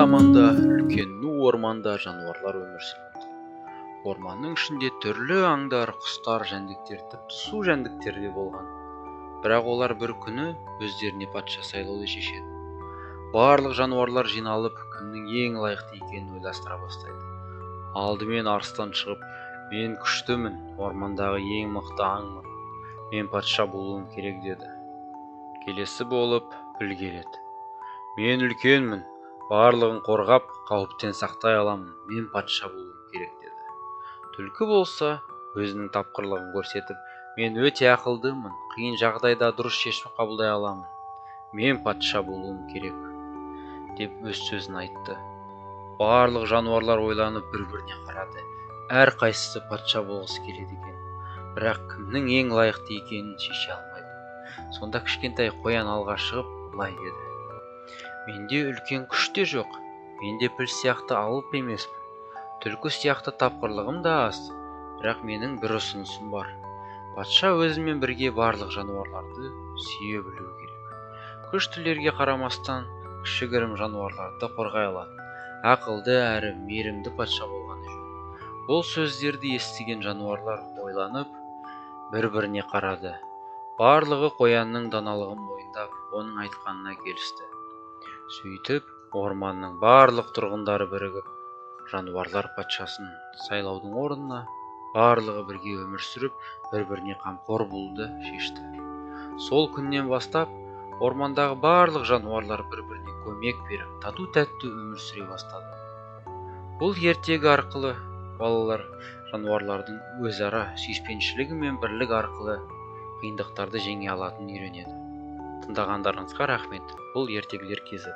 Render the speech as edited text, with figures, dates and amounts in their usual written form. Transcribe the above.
Заманда үлкен ну орманда жануарлар өмір сүріпті. Орманның ішінде түрлі аңдар, құстар, жәндіктер, тіпті су жәндіктері де болған. Бірақ олар бір күні өздеріне патша сайлауды шешеді. Барлық жануарлар жиналып, кімнің ең лайықты екенін ойластыра бастайды. Алдымен арыстан шығып, «Мен күштімін, ормандағы ең мықты аңмын, мен патша болуым керек», – деді. Келесі болып піл келеді. «Мен үлкенмін, барлығын қорғап, қауіптен сақтай аламын, мен патша болуым керек», – деді. Түлкі болса, өзінің тапқырлығын көрсетіп, «Мен өте ақылдымын, қиын жағдайда дұрыс шешім қабылдай аламын, мен патша болуым керек», – деп өз сөзін айтты. Барлық жануарлар ойланып, бір біріне қарады. Әрқайсысы патша болғысы келеді екен, бірақ кімнің ең лайықты екенін шеше алмайды. Сонда кішкентай қоян алға шығып, былай деді: «Менде үлкен күш те жоқ, мен де піл сияқты алып емеспін, түлкі сияқты тапқырлығым да аз. Бірақ менің бір ұсынысым бар: патша өзімен бірге барлық жануарларды сүйе білуі керек. Күштілерге қарамастан, кішігірім жануарларды да қорғай алатын ақылды әрі мейірімді патша болғаны жөн». Бұл сөздерді естіген жануарлар ойланып, бір біріне қарады. Барлығы қоянның даналығын мойындап, оның айтқанына келісті. Сөйтіп, орманның барлық тұрғындары бірігіп, жануарлар патшасын сайлаудың орнына барлығы бірге өмір сүріп, бір біріне қамқор болуды шешті. Сол күннен бастап ормандағы барлық жануарлар бір біріне көмек беріп, тату тәтті өмір сүре бастады. Бұл ертегі арқылы балалар жануарлардың өзара сүйіспеншілігі мен бірлік арқылы қиындықтарды жеңе алатынын үйренеді. Тыңдағандарыңызға рахмет. Бұл Ертегілер kz.